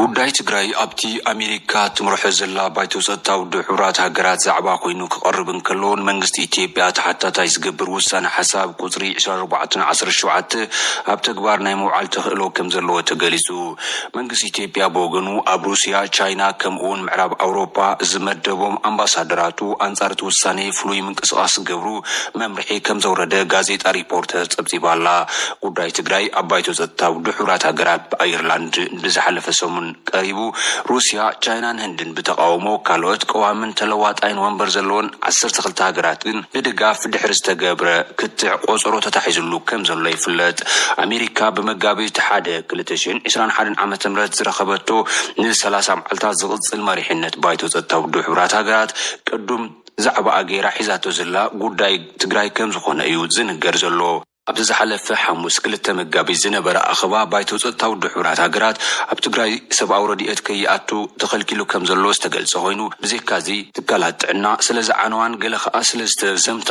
ጉዳይ ትግራይ ኣብቲ ኣሜሪካ ትምርሖ ዘላ ባይቶ ጸጥታ ውድብ ሕቡራት ሃገራት ዛዕባ ኮይኑ ክቐርብ እንከሎ፣ ንመንግስቲ ኢትዮጵያ ተሓታታይ ዝገብር ውሳነ ሓሳብ ቁጽሪ ዕስራን ኣርባዕተን ዓሰርተ ሸውዓተ ኣብ ተግባር ናይ ምውዓል ተኽእሎ ከም ዘለዎ ተገሊጹ። መንግስቲ ኢትዮጵያ ብወገኑ፣ ኣብ ሩስያ፣ ቻይና፣ ከምኡውን ምዕራብ ኣውሮፓ ዝመደቦም ኣምባሳደራቱ ኣንጻር እቲ ውሳነ ፍሉይ ምንቅስቓስ ክገብሩ መምርሒ ከም ዘውረደ ጋዜጣ ሪፖርተር ጸብጺባ ኣላ። ጉዳይ ትግራይ ኣብ ባይቶ ጸጥታ ውድብ ሕቡራት ሃገራት ብኣየርላንድ ብዝሓለፈ ሰሙን ቀሪቡ። ሩስያ፣ ቻይናን ህንድን ብተቓውሞ፣ ካልኦት ቀዋምን ተለዋጣይን ወንበር ዘለዎን ዓሰርተ ክልተ ሃገራት ግን ብድጋፍ ድሕሪ ዝተገብረ ክትዕ ቆጸሮ ተታሒዝሉ ከም ዘሎ ይፍለጥ። ኣሜሪካ ብመጋቢት ሓደ ክልተ ሽሕን ዕስራን ሓደን ዓመተ ምህረት ዝረኸበቶ ንሰላሳ መዓልታት ዝቕጽል መሪሕነት ባይቶ ጸጥታ ውድብ ሕቡራት ሃገራት ቅዱም ዛዕባኣ ገይራ ሒዛቶ ዘላ ጉዳይ ትግራይ ከም ዝኾነ እዩ ዝንገር ዘሎ። ኣብቲ ዝሓለፈ ሓሙስ ክልተ መጋቢት ዝነበረ ኣኸባ ባይቶ ጸጥታ ውድብ ሕቡራት ሃገራት ኣብ ትግራይ ሰብኣዊ ረድኤት ከይኣቱ ተኸልኪሉ ከም ዘሎ ዝተገልጸ ኮይኑ፣ ብዘይካዚ ትካላት ጥዕና ስለ ዝዓነዋን ገለ ከኣ ስለ ዝተዘምታ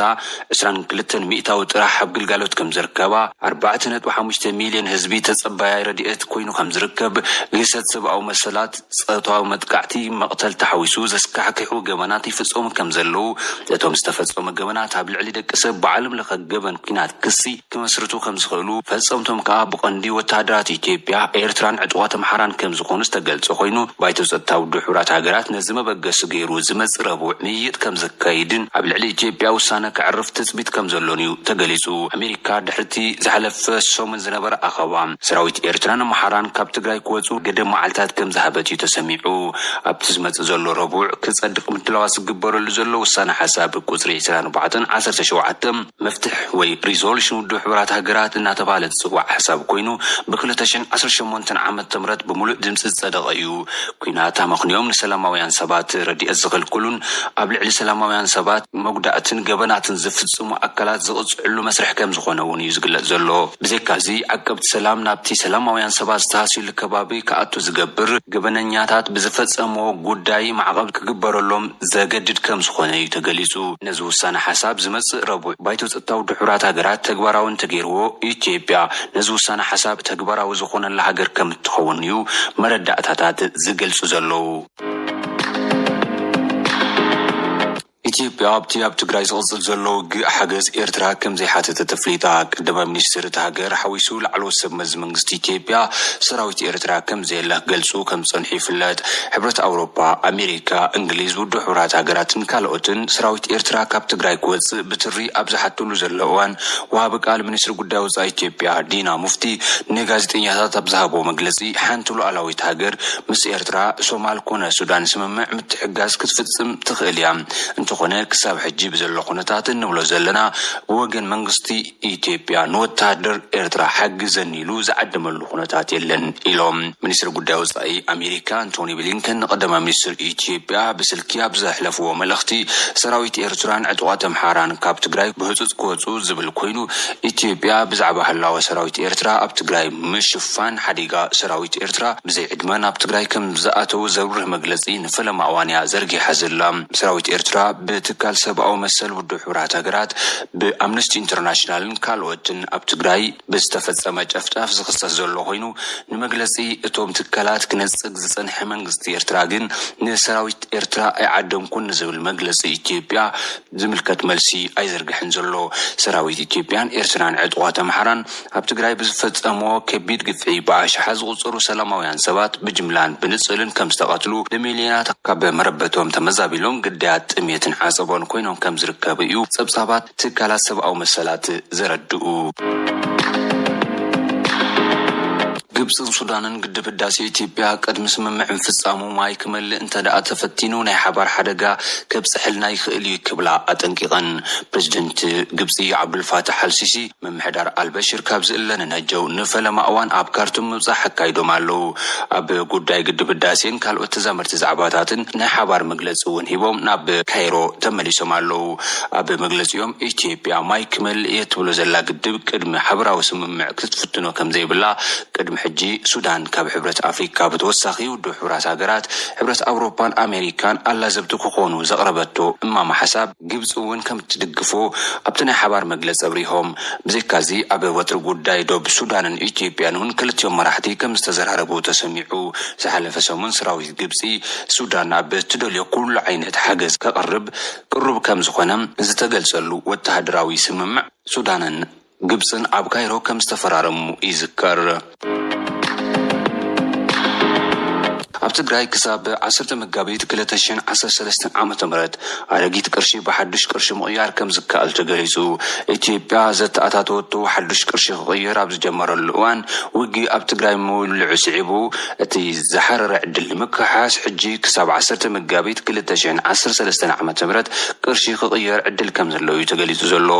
ዕስራን ክልተን ሚእታዊ ጥራሕ ኣብ ግልጋሎት ከም ዝርከባ፣ ኣርባዕተ ነጥቢ ሓሙሽተ ሚልዮን ህዝቢ ተጸባያይ ረድኤት ኮይኑ ከም ዝርከብ፣ ግህሰት ሰብኣዊ መሰላት፣ ጾታዊ መጥቃዕቲ፣ መቕተል ተሓዊሱ ዘስካሕክሑ ገበናት ይፍጸሙ ከም ዘለዉ፣ እቶም ዝተፈጸሙ ገበናት ኣብ ልዕሊ ደቂ ሰብ ብዓለም ለኸ ገበን ኲናት ክሲ ክመስርቱ ከም ዝኽእሉ፣ ፈጸምቶም ከኣ ብቐንዲ ወተሃደራት ኢትዮጵያ፣ ኤርትራን ዕጡቓት ኣምሓራን ከም ዝኾኑ ዝተገልጸ ኮይኑ፣ ባይቶ ጸጥታ ውድብ ሕቡራት ሃገራት ነዚ መበገሲ ገይሩ ዝመጽእ ረቡዕ ምይይጥ ከም ዘካይድን ኣብ ልዕሊ ኢትዮጵያ ውሳነ ከዕርፍ ትጽቢት ከም ዘሎን እዩ ተገሊጹ። ኣሜሪካ ድሕርቲ ዝሓለፈ ሰሙን ዝነበረ ኣኸባ ሰራዊት ኤርትራን ኣምሓራን ካብ ትግራይ ክወጹ ገደብ መዓልታት ከም ዝሃበት እዩ ተሰሚዑ። ኣብቲ ዝመጽእ ዘሎ ረቡዕ ክጸድቕ ምድላዋት ዝግበረሉ ዘሎ ውሳነ ሓሳብ ቁጽሪ ዕስራን ኣርባዕተን ዓሰርተ ሸውዓተ መፍትሕ ወይ ሪዞሉሽን ውድብ ሕቡራት ሃገራት እናተባህለ ዝጽዋዕ ሓሳብ ኮይኑ፣ ብ ክልተ ሽሕን ዓሰርተ ሸሞንተን ዓመተ ምህረት ብምሉእ ድምጺ ዝጸደቐ እዩ። ኲናት ኣመኽንዮም ንሰላማውያን ሰባት ረድኤት ዝኽልክሉን ኣብ ልዕሊ ሰላማውያን ሰባት መጉዳእትን ገበናትን ዝፍጽሙ ኣካላት ዝቕጽዕሉ መስርሕ ከም ዝኾነ እውን እዩ ዝግለጽ ዘሎ። ብዘይካዚ፣ ዓቀብቲ ሰላም ናብቲ ሰላማውያን ሰባት ዝተሃስዩሉ ከባቢ ክኣቱ ዝገብር፣ ገበነኛታት ብዝፈጸምዎ ጉዳይ ማዕቐብ ክግበረሎም ዘገድድ ከም ዝኾነ እዩ ተገሊጹ። ነዚ ውሳነ ሓሳብ ዝመጽእ ረቡዕ ባይቶ ጸጥታ ውድብ ሕቡራት ሃገራት ተግባራዊ እንተገይርዎ፣ ኢትዮጵያ ነዚ ውሳነ ሓሳብ ተግባራዊ ዝኾነላ ሃገር ከም እትኸውን እዩ መረዳእታታት ዝገልጹ ዘለዉ። ኢትዮጵያ ኣብቲ ኣብ ትግራይ ዝቕጽል ዘሎ ውግእ ሓገዝ ኤርትራ ከም ዘይሓተተት ኣፍሊጣ። ቀዳማይ ሚኒስትር እታ ሃገር ሓዊሱ ላዕለዎት ሰብ መዚ መንግስቲ ኢትዮጵያ ሰራዊት ኤርትራ ከም ዘየለ ክገልጹ ከም ዝጸንሑ ይፍለጥ። ሕብረት ኣውሮፓ፣ ኣሜሪካ፣ እንግሊዝ፣ ውድብ ሕቡራት ሃገራትን ካልኦትን ሰራዊት ኤርትራ ካብ ትግራይ ክወጽእ ብትሪ ኣብ ዝሓተሉ ዘሎ እዋን፣ ወሃቢ ቃል ሚኒስትሪ ጉዳይ ወጻኢ ኢትዮጵያ ዲና ሙፍቲ ንጋዜጠኛታት ኣብ ዝሃቦ መግለጺ፣ ሓንቲ ሉዓላዊት ሃገር ምስ ኤርትራ፣ ሶማል ኮነ ሱዳን ስምምዕ ምትሕግጋዝ ክትፍጽም ትኽእል እያ። እንተኾነ፣ ክሳብ ሕጂ ብዘሎ ኩነታት እንብሎ ዘለና፣ ብወገን መንግስቲ ኢትዮጵያ ንወተሃደር ኤርትራ ሓግዘኒ ኢሉ ዝዓደመሉ ኩነታት የለን ኢሎም። ሚኒስትሪ ጉዳይ ወጻኢ ኣሜሪካ ኣንቶኒ ብሊንከን ንቀዳማይ ሚኒስትር ኢትዮጵያ ብስልኪ ኣብ ዘሕለፍዎ መልእኽቲ፣ ሰራዊት ኤርትራን ዕጡቓት ኣምሓራን ካብ ትግራይ ብህጹጽ ክወጹ ዝብል ኮይኑ፣ ኢትዮጵያ ብዛዕባ ህላወ ሰራዊት ኤርትራ ኣብ ትግራይ ምሽፋን ሓዲጋ ሰራዊት ኤርትራ ብዘይ ዕድመ ናብ ትግራይ ከም ዝኣተው ዘብርህ መግለጺ ንፈለማ እዋን እያ ዘርጊሓ ዘላ። ሰራዊት ኤርትራ ብትካል ሰብኣዊ መሰል ውድብ ሕቡራት ሃገራት፣ ብኣምነስቲ ኢንተርናሽናልን ካልኦትን ኣብ ትግራይ ብዝተፈጸመ ጨፍጫፍ ዝኽሰስ ዘሎ ኮይኑ፣ ንመግለጺ እቶም ትካላት ክነጽግ ዝጸንሐ መንግስቲ ኤርትራ ግን ንሰራዊት ኤርትራ ኣይዓደምኩን ንዝብል መግለጺ ኢትዮጵያ ዝምልከት መልሲ ኣይዘርግሕን ዘሎ። ሰራዊት ኢትዮጵያን ኤርትራን ዕጡቓት ኣምሓራን ኣብ ትግራይ ብዝፈጸምዎ ከቢድ ግፍዒ ብኣሽሓት ዝቑጸሩ ሰላማውያን ሰባት ብጅምላን ብንጽልን ከም ዝተቐትሉ፣ ብሚልዮናት ካብ መረበቶም ተመዛቢሎም ግዳያት ጥሜትን ዓጸቦን ኮይኖም ከም ዝርከቡ እዩ ጸብጻባት ትካላት ሰብኣዊ መሰላት ዘረድኡ። ግብጽን ሱዳንን ግድብ ህዳሴ ኢትዮጵያ ቅድሚ ስምምዕ ምፍጻሙ ማይ ክመልእ እንተ ደኣ ተፈቲኑ ናይ ሓባር ሓደጋ ከብጽሐልና ይኽእል እዩ ክብላ ኣጠንቂቐን። ፕሬዚደንት ግብጺ ዓብዱልፋታሕ ኣልሲሲ ምምሕዳር ኣልበሽር ካብ ዝእለ ንነጀው ንፈለማ እዋን ኣብ ካርቱም ምብጻሕ ኣካይዶም ኣለዉ። ኣብ ጉዳይ ግድብ ህዳሴን ካልኦት ተዛመርቲ ዛዕባታትን ናይ ሓባር መግለጺ እውን ሂቦም ናብ ካይሮ ተመሊሶም ኣለዉ። ኣብ መግለጺኦም ኢትዮጵያ ማይ ክመልእ እየ ትብሎ ዘላ ግድብ ቅድሚ ሓበራዊ ስምምዕ ክትፍትኖ ከም ዘይብላ ቅድሚ ሕጂ ሱዳን ካብ ሕብረት ኣፍሪካ ብተወሳኺ ውድብ ሕቡራት ሃገራት፣ ሕብረት ኣውሮፓን ኣሜሪካን ኣላዘብቲ ክኾኑ ዘቕረበቶ እማመ ሓሳብ ግብፂ እውን ከም ትድግፎ ኣብቲ ናይ ሓባር መግለፂ ኣብሪሆም። ብዘይካዚ ኣብ ወጥሪ ጉዳይ ዶብ ሱዳንን ኢትዮጵያን እውን ክልቲኦም መራሕቲ ከም ዝተዘራረቡ ተሰሚዑ። ዝሓለፈ ሰሙን ሰራዊት ግብፂ ሱዳን ኣብ ትደልዮ ኩሉ ዓይነት ሓገዝ ከቕርብ ቅሩብ ከም ዝኾነ ዝተገልጸሉ ወተሃደራዊ ስምምዕ ሱዳንን ግብጽን ኣብ ካይሮ ከም ዝተፈራረሙ ይዝከር። ኣብ ትግራይ ክሳብ ዓሰርተ መጋቢት ክልተ ሽሕን ዓሰርተ ሰለስተን ዓመተ ምህረት ኣረጊት ቅርሺ ብሓዱሽ ቅርሺ ምቕያር ከም ዝከኣል ተገሊጹ። ኢትዮጵያ ዘተኣታተወቶ ሓዱሽ ቅርሺ ክቕየር ኣብ ዝጀመረሉ እዋን ውግእ ኣብ ትግራይ ምውልዑ ስዒቡ እቲ ዝሓረረ ዕድል ንምክሕሓስ ሕጂ ክሳብ ዓሰርተ መጋቢት ክልተ ሽሕን ዓሰርተ ሰለስተን ዓመተ ምህረት ቅርሺ ክቕየር ዕድል ከም ዘሎ እዩ ተገሊጹ ዘሎ።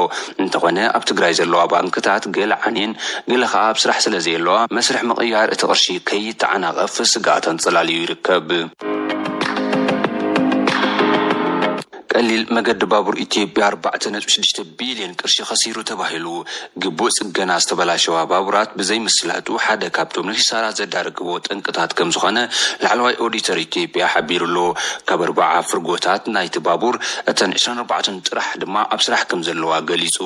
እንተኾነ ኣብ ትግራይ ዘለዋ ባንክታት ገለ ዓንየን ገለ ኸኣ ኣብ ስራሕ ስለ ዘየለዋ መስርሕ ምቕያር እቲ ቅርሺ ከይተዓናቐፍ ስግኣት ኣንጸላልዩ ይርከብ። ቀሊል መገዲ ባቡር ኢትዮጵያ ኣርባዕተ ነጥቢ ሽዱሽተ ቢልዮን ቅርሺ ኸሲሩ ተባሂሉ። ግቡእ ጽገና ዝተበላሸዋ ባቡራት ብዘይምስላጡ ሓደ ካብቶም ንኪሳራ ዘዳርግዎ ጠንቅታት ከም ዝኾነ ላዕለዋይ ኦዲተር ኢትዮጵያ ሓቢሩ ኣሎ። ካብ ኣርባዓ ፍርጎታት ናይቲ ባቡር እተን ዕስራን ኣርባዕተን ጥራሕ ድማ ኣብ ስራሕ ከም ዘለዋ ገሊጹ።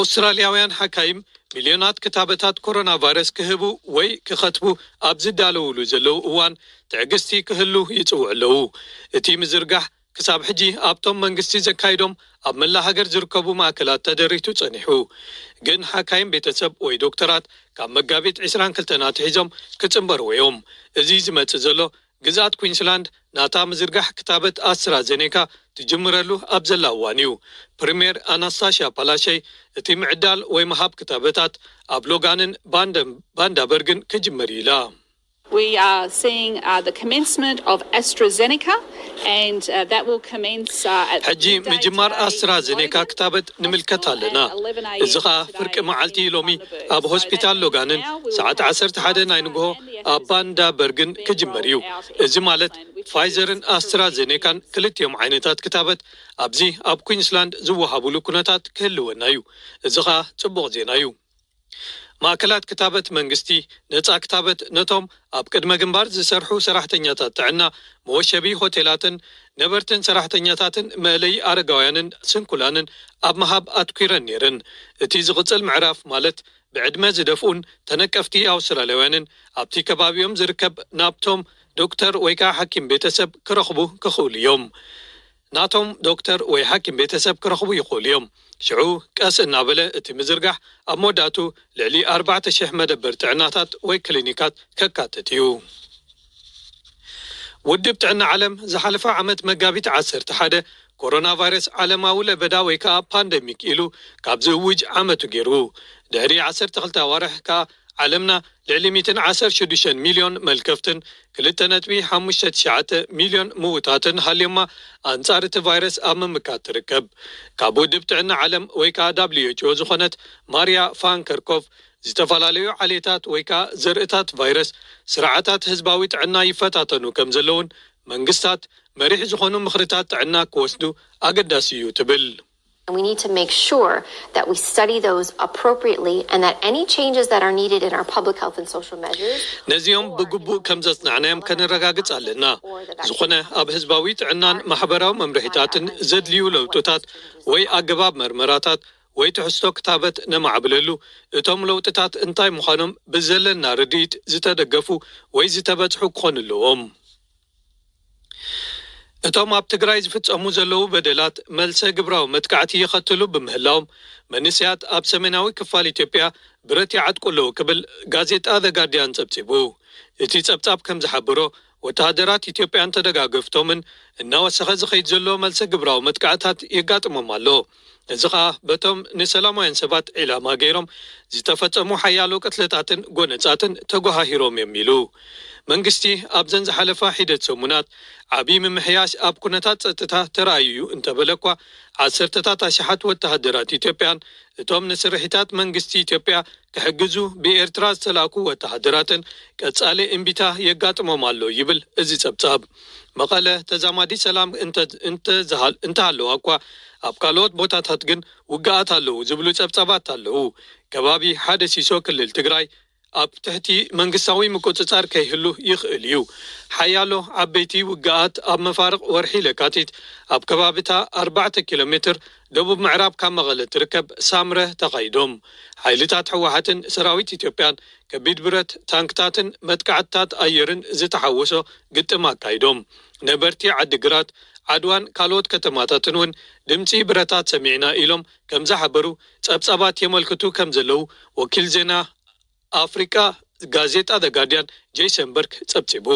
ኣውስትራልያውያን ሓካይም ሚልዮናት ክታበታት ኮሮና ቫይረስ ክህቡ ወይ ክኸትቡ ኣብ ዝዳለውሉ ዘለዉ እዋን ትዕግስቲ ክህሉ ይጽውዑ ኣለዉ። እቲ ምዝርጋሕ ክሳብ ሕጂ ኣብቶም መንግስቲ ዘካይዶም ኣብ መላእ ሃገር ዝርከቡ ማእከላት ተደሪቱ ጸኒሑ። ግን ሓካይም ቤተሰብ ወይ ዶክተራት ካብ መጋቢት ዕስራን ክልተን ኣትሒዞም ክጽንበርዎ እዮም። እዚ ዝመጽእ ዘሎ ግዝኣት ኩዊንስላንድ ናታ ምዝርጋሕ ክታበት ኣስትራዜኔካ ትጅምረሉ ኣብ ዘላ እዋን እዩ። ፕሪምየር ኣናስታሽያ ፓላሸይ እቲ ምዕዳል ወይ ምሃብ ክታበታት ኣብ ሎጋንን ባንደም-፣ ባንዳበርግን ክጅመር እዩ ኢላ። We are seeing uh, the commencement of AstraZeneca and uh, that will commence uh, at ሕጂ midday ምጅማር today, ኣስትራዜኔካ loading ክታበት ንምልከት hospital ኣለና። At eleven a.m. እዚ ኸኣ today ፍርቂ መዓልቲ in ሎሚ Bundaberg. ኣብ So ሆስፒታል that ሎጋንን now will ሰዓት take ዓሰርተ ሓደ ናይ ንግሆ ኣብ ባንዳበርግን ክጅመር እዩ። እዚ ማለት ፋይዘርን ኣስትራዜኔካን ክልቲኦም ዓይነታት ክታበት ኣብዚ ኣብ ኩዊንስላንድ ዝወሃቡሉ ኩነታት ክህልወና እዩ። እዚ ኸኣ ጽቡቕ ዜና እዩ። ማእከላት ክታበት መንግስቲ ነጻ ክታበት ነቶም ኣብ ቅድመ ግንባር ዝሰርሑ ሰራሕተኛታት ጥዕና፣ መወሸቢ ሆቴላትን ነበርትን ሰራሕተኛታትን መእለዪ ኣረጋውያንን ስንኩላንን ኣብ ምሃብ ኣትኲረን ነይረን። እቲ ዝቕጽል ምዕራፍ ማለት ብዕድመ ዝደፍኡን ተነቀፍቲ ኣውስትራልያውያንን ኣብቲ ከባቢኦም ዝርከብ ናብቶም ዶክተር ወይ ከዓ ሓኪም ቤተሰብ ክረኽቡ ክኽእሉ እዮም። ናቶም ዶክተር ወይ ሓኪም ቤተሰብ ክረኽቡ ይኽእሉ እዮም። ሽዑ ቀስ እናበለ እቲ ምዝርጋሕ ኣብ መወዳእቱ ልዕሊ ኣርባዕተ ሽሕ መደበር ጥዕናታት ወይ ክሊኒካት ከካትት እዩ። ውድብ ጥዕና ዓለም ዝሓለፈ ዓመት መጋቢት ዓሰርተ ሓደ ኮሮና ቫይረስ ዓለማዊ ለበዳ ወይ ከዓ ፓንደሚክ ኢሉ ካብ ዝእውጅ ዓመቱ ገይሩ። ድሕሪ ዓሰርተ ክልተ ኣዋርሕ ከዓ ዓለምና ልዕሊ ሚእትን ዓሰርተ ሽዱሽተ ሚልዮን መልከፍትን ክልተ ነጥቢ ሓሙሽተ ትሽዓተ ሚልዮን ምውታትን ሃልዮማ ኣንጻር እቲ ቫይረስ ኣብ ምምካት ትርከብ። ካብ ውድብ ጥዕና ዓለም ወይ ከዓ ዳብሊው ኤች ኦ ዝኾነት ማርያ ፋንከርኮቭ ዝተፈላለዩ ዓሌታት ወይ ከዓ ዘርእታት ቫይረስ ስርዓታት ህዝባዊ ጥዕና ይፈታተኑ ከም ዘለውን መንግስታት መሪሕ ዝኾኑ ምኽርታት ጥዕና ክወስዱ ኣገዳሲ እዩ ትብል። And we need to make sure that we study those appropriately and that any changes that are needed in our public health and social measures ነዚኦም ብግቡእ ከም ዘጽናዕናዮም ከነረጋግጽ ኣለና። ዝኾነ ኣብ ህዝባዊ ጥዕናን ማሕበራዊ መምርሒታትን ዘድልዩ ለውጥታት ወይ ኣገባብ መርመራታት ወይ ትሕዝቶ ክታበት ነማዕብለሉ፣ እቶም ለውጥታት እንታይ ምዃኖም ብዘለና ርድኢት ዝተደገፉ ወይ ዝተበጽሑ ክኾኑ ኣለዎም። እቶም ኣብ ትግራይ ዝፍጸሙ ዘለዉ በደላት መልሰ ግብራዊ መጥቃዕቲ ይኸትሉ ብምህላዎም መንእሰያት ኣብ ሰሜናዊ ክፋል ኢትዮጵያ ብረት ይዓጥቁ ኣለዉ ክብል ጋዜጣ ዘ ጋርዲያን ጸብጺቡ። እቲ ጸብጻብ ከም ዝሓብሮ ወተሃደራት ኢትዮጵያን ተደጋገፍቶምን እናወሰኸ ዝኸይድ ዘሎ መልሰ ግብራዊ መጥቃዕታት የጋጥሞም ኣሎ። እዚ ኸኣ በቶም ንሰላማውያን ሰባት ዒላማ ገይሮም ዝተፈጸሙ ሓያሎ ቅትለታትን ጎነጻትን ተጓሃሂሮም እዮም ኢሉ። መንግስቲ ኣብዘን ዝሓለፋ ሒደት ሰሙናት ዓብዪ ምምሕያሽ ኣብ ኩነታት ጸጥታ ተራእዩ እዩ እንተበለ እኳ ዓሰርተታት ኣሽሓት ወተሃደራት ኢትዮጵያን እቶም ንስርሒታት መንግስቲ ኢትዮጵያ ክሕግዙ ብኤርትራ ዝተላእኩ ወተሃደራትን ቀጻሊ እምቢታ የጋጥሞም ኣሎ ይብል እዚ ጸብጻብ። መቐለ ተዛማዲ ሰላም እንተ- እንተ ዝሃል- እንተሃለዋ እኳ፣ ኣብ ካልኦት ቦታታት ግን ውግኣት ኣለዉ ዝብሉ ጸብጻባት ኣለዉ። ከባቢ ሓደ ሲሶ ክልል ትግራይ ኣብ ትሕቲ መንግስታዊ ምቁጽጻር ከይህሉ ይኽእል እዩ። ሓያሎ ዓበይቲ ውግኣት ኣብ መፋርቕ ወርሒ ለካቲት ኣብ ከባቢታ ኣርባዕተ ኪሎ ሜትር ደቡብ ምዕራብ ካብ መቐለ ትርከብ ሳምረ ተኻይዶም። ሓይልታት ህወሓትን ሰራዊት ኢትዮጵያን ከቢድ ብረት፣ ታንክታትን መጥቃዕትታት ኣየርን ዝተሓወሶ ግጥም ኣካይዶም። ነበርቲ ዓዲግራት፣ ዓድዋን ካልኦት ከተማታትን እውን ድምፂ ብረታት ሰሚዕና ኢሎም ከም ዝሓበሩ ጸብጻባት የመልክቱ ከም ዘለዉ ወኪል ዜና ኣፍሪቃ ጋዜጣ ዘ ጋርዲያን ጄሰን በርክ ጸብጺቡ።